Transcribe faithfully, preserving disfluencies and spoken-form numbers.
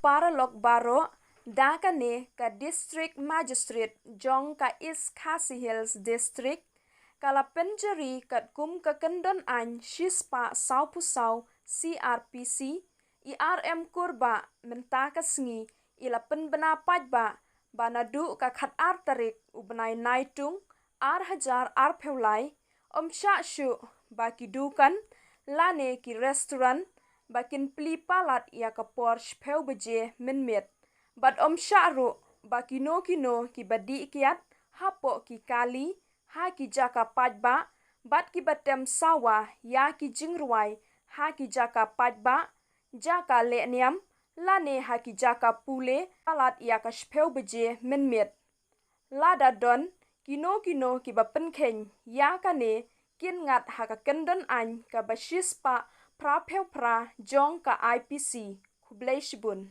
Paralok baroh, da kane ka District Magistrate jong ka East Khasi Hills District ka la pynjari katkum ka kyndon aiñ shispah sawphew saw C R P C, i R M Kurbah mynta ka sngi i la pynbna paidbah ba naduh ka khatar tarik u bnai Naitung ar hajar arphew lai, ym shah shuh ba ki dukan lane ki restaurant ba kin plie palat ïa ka por shiphew baje mynmiet. Bad ym shah ruh ba kino kino kiba dih kiad hapoh ki kali ha ki jaka paidbah bad kiba tem sawa ïa ki jingrwai ha ki jaka paidbah, jaka lehniam lane ha ki jaka pule palat ïa ka shiphew baje mynmiet. Lada don kino kino kiba pynkheiñ ïa kane, kin ngat ha ka kyndon aiñ kaba shispah phraphew phra jong ka I P C. Khublei shibun.